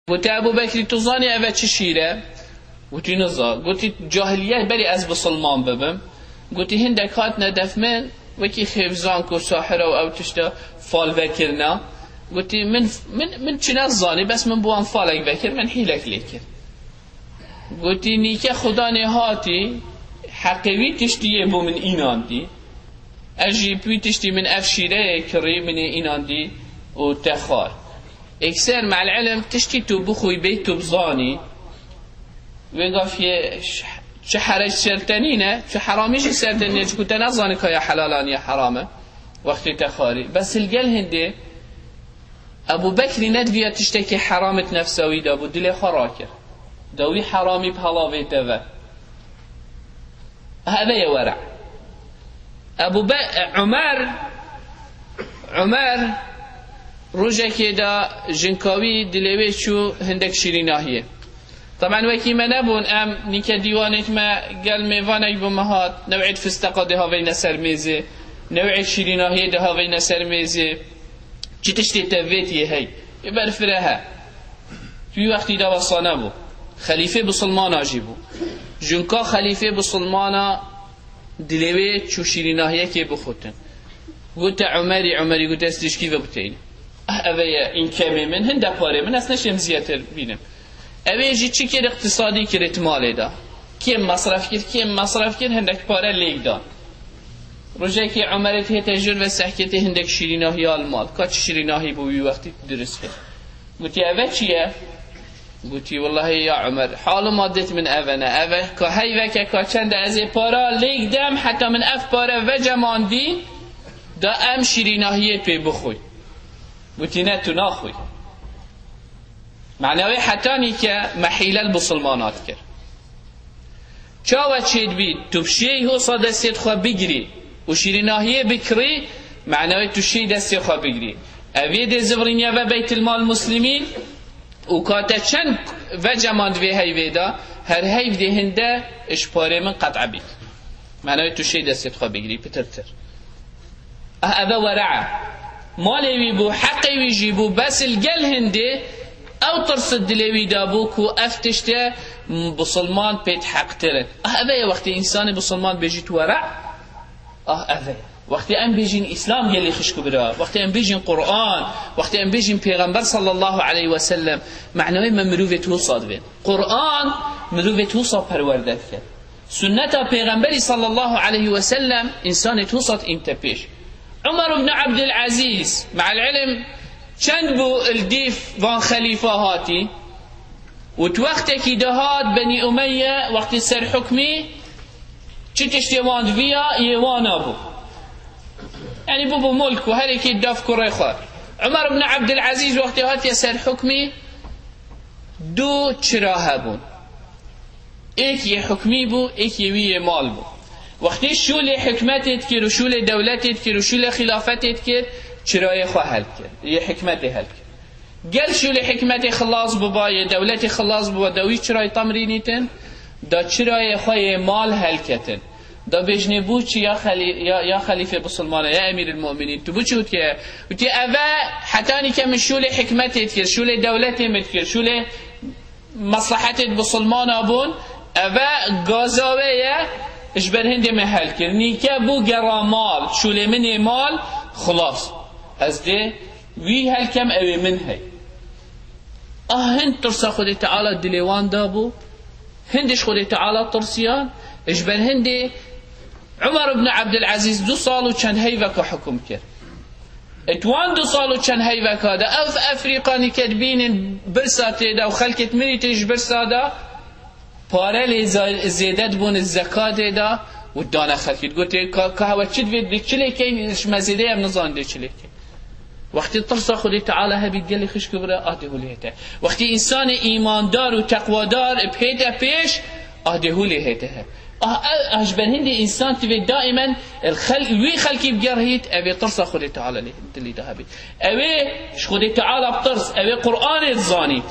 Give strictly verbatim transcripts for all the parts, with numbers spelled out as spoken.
Gote, Ebû Bekrî, tu zanî eve çi şîr e? Gotî, niza. Gotî, cahiliyet berî ez bisilman bibim. Gotî, hindek hatine def min, wekî xêvzan ku sahira û ew tişta fal vekirina. Gotî, min, min, min çi nezanî, bes min bi wan falek vekir, min hîlek lê kir. Gotî, nîke Xudanê hatî, heqê wî tiştî yê bo min înandî. Ez jî bi wî tiştî min ev şîreyê kirî, min ê înandî û te xwar. Êkser, me'el ilim, tiştî tu bixwî bê tu bizanî, wê gafiyê ş-, çi herec ser te nîne, çi heramî jî ser te nîne, çiku te nezanî ka ya helal an ya heram e, wextê te xwarî. Bes li gel hindê, Ebû Bekrî nediviya tiştekî heram di nefsa wî de bû, dilê xwe rakir. Da wî heramî bi helavê te ve. Eve ye were. Ebû Be-, Umer, Umer rojekê de jinka wî dilê wê çû hindek şîrînahiyê. Taban wekî me nebûn, em nîke dîwanêk me gel mêvanek bi me hat, new'êd fisteqa dihaveyne ser mêzê, new'êd şîrînahiyê dihaveyne ser mêzê. Çi tiştê tevêt yê hey. Ê berfire he. Tu wî wextî de wesa nebû. Xelîfê bisilmana jî bû. Jinka xelîfê bisilmana dilê wê çû şîrînahiyekê bixutin. Gote Umerî, Umerî gote, ez tişkî ve biteynî. Ah, eve ye, în kemê min, hinde parê min, ez neşêm ziyetir bînim. Eve jî çi kir, iqtisadî kir it malê de. Kêm mesref kir, kêm mesref kir, hindek pare lêk da. Rojekê Umerê hête jor ve sehketê hindek şîrînahî al mal. Ka çi şîrînahî bû wî wextî dirist kir. Gotî, eve çi ye? Gotî, wellahî ya Umer, hal û madêt min eve ne. Eve ka heyveke ka çende ez ê para lêk dem, heta min ev pare vecemandî, da em şîrînahiyê pê bixwî. Gotî, ne, tu naxwî. Mena wê hetanî ke me hîle li bisilmana dikir. Çawa çêdibî tu bi şêy hosa destê xwe bigirî û şîrînahiyê bikirî, mena wê tu şêy destê xwe bigirî. Ev yê dê zivirîniya ve Beytilmal Muslimîn û ka te çend vecemand vê heyvê de, her heyv dê hinde ji parê min qet'a bît. Mena wê tu şêy destê xwe bigirî, pitirtir. Ah, eve were e. Malê wî bû, heqê wî jî bû, bes li gel hindê ew tirs dilê wî de bû ku ev tiştê bisilman pê heqtir in. Ah, eve ye wextê însanê bisilman bêjît were. Ah, eve ye. Wextê em bêjîn Îslam gelî xişk û bira, wextê em bêjîn Quran, wextê em bêjîn Pêxember sallallahu aleyhi ve sellem, mena wê me mirovê wisa divê. Quran mirovê wisa perwerde dike. Sunneta Pêxemberî sallallahu aleyhi ve sellem însanê wisa înte pêş. Umar ibn Abdülazîz, me'el ilim, çend bû li dîf van xelîfa hatî û tu wextekî dihat Benî Umeyye wextî ser hukmî çi tiştê wan diviya yê wana bû. Yanî bûbû mulk û her yekî daf kurê xwe. Umar ibn Abdülazîz wextê hatiye ser hukmî du çira hebûn. Êk yê hukmî bû, êk yê wî yê mal bû. Wextî şûlê hikmetê dikir û şûlê dewletê dikir û şûlê xilafetê dikir, çirayê xwe helkir, yê hikmetê helkir. Gel şûlê hikmetê xilas biba, yê dewletê xilas biba, da wî çirayê temrînîtin, da çirayê xwe yê mal helketin. Da bêjinê bû çi ya xelî-, ya, ya xelîfê bisilmane, ya emîril mu'minîn, tu bû çi witiye? Witiye, eve hetanî ke min şûlê hikmetê dikir, şûlê dewletê min dikir, şûlê meslehetê bisilmana bûn, eve gaza wê ye, ji ber hindê me helkir. Nîke bû gera mal, şûlê min ê mal, xilas. Ez dê wî helkem, ew ê min hey. Ah, hind tirsa Xwedê Teala dilê wan dabû, hind ji Xwedê Teala tirsiyan, ji ber hindê Umar ibn Abdülazîz du sal û çend heyveka hukum kir. Ê di wan du sal û çend heyveka de ev Efrîqanî ke dibînin birsa tê de û xelkê mirî tê ji birsa de pare lê za-, zêde dibûn zekatê de û dane xelkî. Digotin, ka, ka hewe çi divê, dê çi lê keyn, ji me zêde em nizanin dê çi lê keyn. Wextî tirsa Xwedê Teala hebît gelê xişk û bira, ah dê hûlê hête. Wextî însanê îmandar û teqwadar bihête pêş, ah dê hûlê hête he. Ah, ah, ji ber hindê însan divê daîmen el xel-, wî xelkî bigerhît, ev ê tirsa Xwedê Teala lê dilî de hebît. Ew ê ji Xwedê Teala bitirs, ew ê Qur'anê dizanît.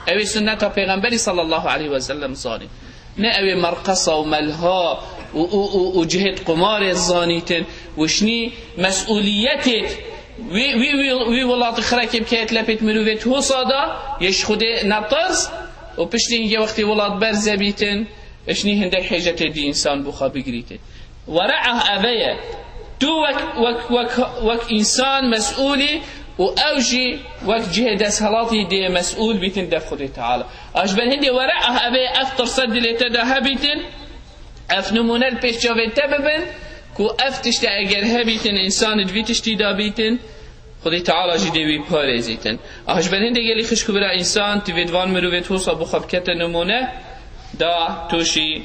Ew ê sunneta Pêxemberî sallallahu aleyhi ve sellem dizanît. Ne ew ê merqesa û melha û, û, û, û cihêt qumarê dizanîtin û şinî mes'ûliyetêt Wî, wî, wî, wî welatî xirekê bikeyê lepêt mirovêt hosa da, yê ji Xwedê netirs, û piştî hingê wextê welat berze bîtin, eşnî hindek hêjetê dî însan bo xwe bigirîtê. Were'a eve ye. Tu wek, wek, wek, wek însan mesûlî û ew jî wek cihê desthilatî dê mesûl bîtin dev Xwedê Teala. A ji ber hindê were'a eve ye, ev tirse dilê te de hebîtin, ev nimûne li pêş çavê te bibin, ku ev tiştê eger hebîtin, însan di vî tiştî de bîtin, Xwedê Teala jî dê wî parêzîtin. A ji ber hindê gelî xişk û bira însan, ti vê di van mirovê hosa bo xwe bikete nimûne, da tûşî,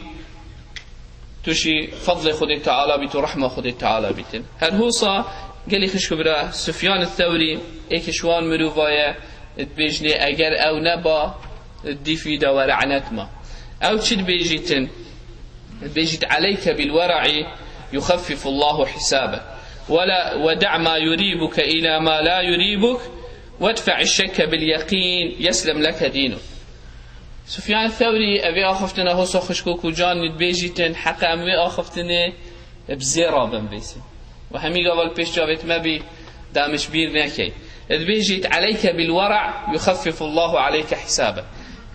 tûşî fedlê Xwedê Teala bît û rehma Xwedê Teala bîtin. Her hosa gelî xişk û bira Sufyan Thewrî, êk ji wan mirova ye, dibêjinê eger ew neba, dîf wî de were enetma. Ew çi dibêjîtin? Dibêjît, "Aleyke bil wera'i yuxeffifullahu hisabe. Ve la, ve da' ma yuribuke ila ma la yuribuk, ve dfa'i şekke bil yeqin, yeslem leke dinuk." Sufyan Thewrî, ev ê axiftina hosa xişkok û can dibêjîtin, heqe em wê axiftinê bi zêra bin bêsî. Û hemî gava li pêş çavêt me bî, da min ji bîr nekey. Dibêjît, "Aleyke bil wera' yuxeffifullahu aleyke hisabe."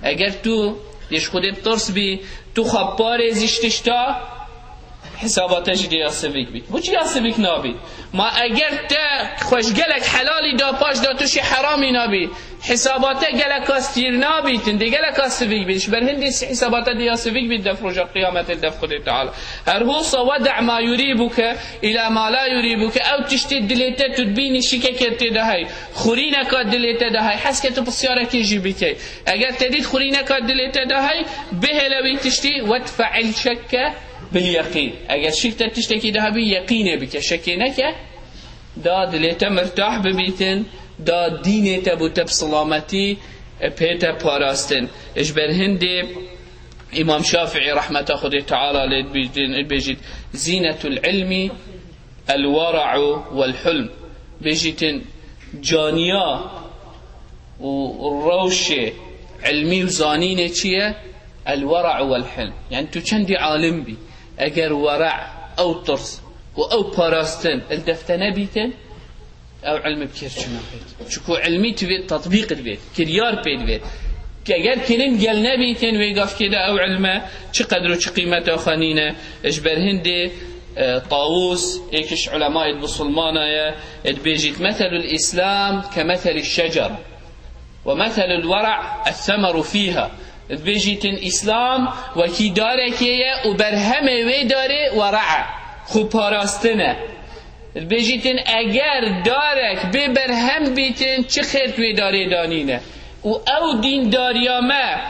Eger tu yê ji Xwedê bi tirs bî, tu xwe parêzî ji tişta, hesaba te jî dê ya sivik bît. Bo çi ya sivik nabît? Ma eger te xwe ji gelek helalî da, paş da tu jî heramî nabî, hesaba te geleka stîr nabîtin, dê geleka sivik bît. Ji ber hindê hesaba te dê ya sivik bît dev roja qiyametê dev Xwedê Teala. Her hosa ve da' ma yuribuke ila ma la yuribuke, ew tiştê dilê te tu dibînî şikeke tê de hey, xurîneka dilê te de hey, hes ke tu pisyarekê jî bikey. Eger te dît xurîneka dilê te de hey, bihêle wî tiştî, ve dfa'il şekke bil yeqîn. Eger şik te tiştekî de hebî, yeqînê bike, şekê neke, da dilê te mirtah bibîtin, da dînê te bo te bi silametî, e, pê te parastin. Ji ber hindê Îmam Şafîî rehmeta Xwedê Teala lê dibîjin, dibêjît, "Zînetul ilmi el wera'u vel hulm." Bêjîtin caniya û rewşê ilmî û zanînê çi ye? El wera' vel hilm. Yani tu çendî alim bî, eger wera', ew tirs û ew parastin li def te nebîtin, ew ilmi bi kêr çi nabêt. Çiku ilmî divêt, tetbîq divêt, kiryar pê divêt. Eger kirin gel nebîtin wê gavkê de, ew ilme çi qedr û çi qîmeta xwe nîne. Ji ber hindê, e, Tawus, êk ji ulemayê Musulmana ye, dibêjît, "Meselul Îslam ke meselî şecere." "Ve meselul wera' es-semeru fîha." Dibêjîtin Îslam wekî darekê ye û berhemê wê darê wera' e, xwe parastin e. Dibêjîtin eger darek bê berhem bîtin, çi xêr wê darê danîne. Û ew dîndariya me,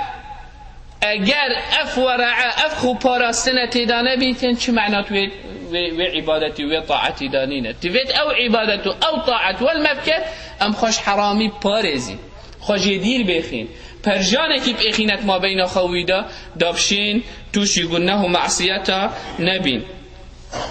eger ev wera' e, ev xwe parastin e têda nebîtin, çi mena wê, wê, wê îbadetî, wê taetî danîne. Divêt ew îbadet û ew taet wel me bike, em xwe ji heramî parêzîn. Xwe jê dîr bêxîn. Perjanekî bêxînet mabeyna xwe wî de, da bişên tûşî guneh û masiyeta nebîn.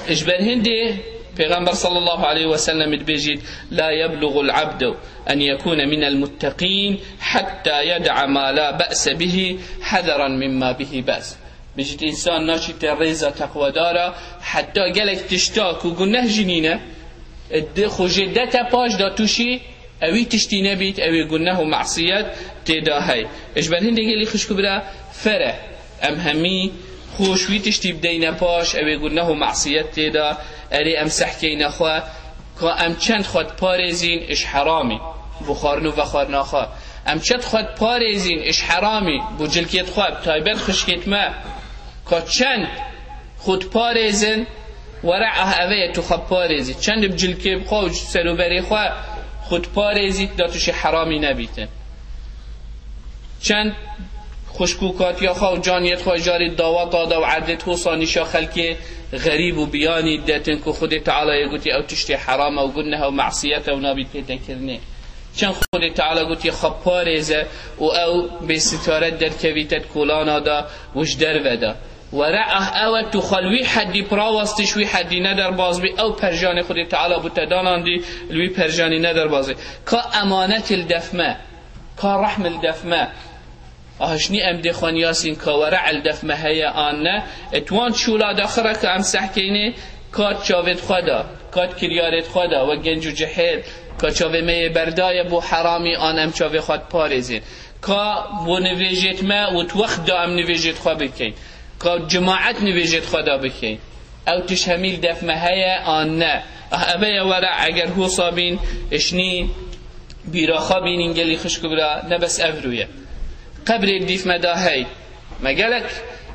Ji ber hindê Pêxember sallallahu aleyhi ve sellem dibêjît, "La yebluğul abdu en yekune minel mutteqîn hatta yed'a ma la be'se bihi hezeren mimma bihi be's." Bêjît, însan naçîte rêza teqwedara, heta gelek tişta ku guneh jî nîne, di xwe jê dete paş da tûşî Ewî tiştî nebît, ewê guneh û masiyet têda hey. Ji ber hindê gelî xişk û bira fere. Em hemî xwe ji wî tiştî bideyne paş, ewê guneh û masiyet têda, erê em sehkeyne xwe, ka em çend xwe diparêzîn ji heramî, bo xwarin û vexwarina xwe. Em çend xwe diparêzîn ji heramî, bo cilkêt xwe, bi taybet xişkêt me, ka çend xwe diparêzin, were ah eve ye tu xwe parêzî. Çend bi cilkê xwe û serûberê xwe xwe diparêzî, da tu jî heramî nebîtin. Çend xwişk û katiya xwe û caniyê xwe jarî daweta da û erdê hosa nîşa xelkê xerîb û biyanî detin ku Xwedê Teala yê gotî ew tiştê heram e û guneh e û masiyet e û nabî pêtekirinê. Çend Xwedê Teala gotî xwe parêze û ew bê sitaret derkevîte di kolana da û ji derve da. Were ah ew e tu xwe li wî heddî pirawastî, ji wî heddî nederbaz bî, ew perjanê Xwedê Teala bo te danandî, li wî perjanî nederbaz bî. Ka emanet li def me, ka rehm li def me. Ah, ji nî em dê xwe niyasîn ka were li def me heye an ne. E, tu wan çûla de xire ka em sehkeyne, ka di çavêt xwe de, ka di kiryarêt xwe de, wek genc û cihêl, Ka çavê me yê berdaye bo heramî, an em çavê xwe diparêzin. Ka bo nivêjêt me û di wext de em nivêjêt xwe bikeyn. Ka cemaet nivêjêt xwe da bikeyn. Ew tişt hemî li def me heye an ne? Ah, eve ye were, eger hosa bîn, işnî bîra xwe bînîn gelî xişk û bira, ne bes ev rûye. Qebrê li dîf me da hey. Me gelek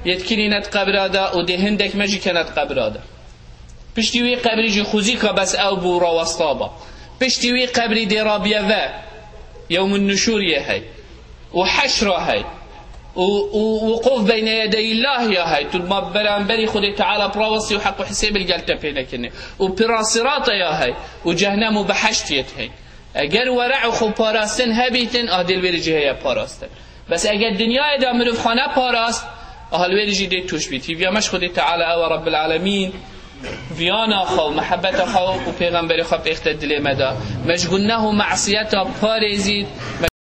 yetkinî ne di qebra da û dê hindek me jî kene di qebra da. Piştî wî qebrî jî xuzîka bes ew bû rawesta ba. Piştî wî qebrî dê rabiye ve. Yewmun nuşûr yê hey. Û heşra hey. Û, û wuqûf beyne yedeyillah ya hey. Tu ma beramberî Xwedê Teala pirawestî û heq û hisêb li gel te pê nekirinê. Û pira sirata ya hey. Û cehnem û beheşt yêt hey. Eger were û xwe parastin hebîtin, a dê li wêrî jî heye parastin. Bes eger dinyayê de mirov xwe neparast, a li wêrî jî dê tûş bît. Hîviya me ji Xwedê Teala ew e, Rabbil Alemîn viyana xwe û mehebeta xwe û pêxemberê xwe pêxte dilê me da. Me ji guneh û mesiyeta parêzît.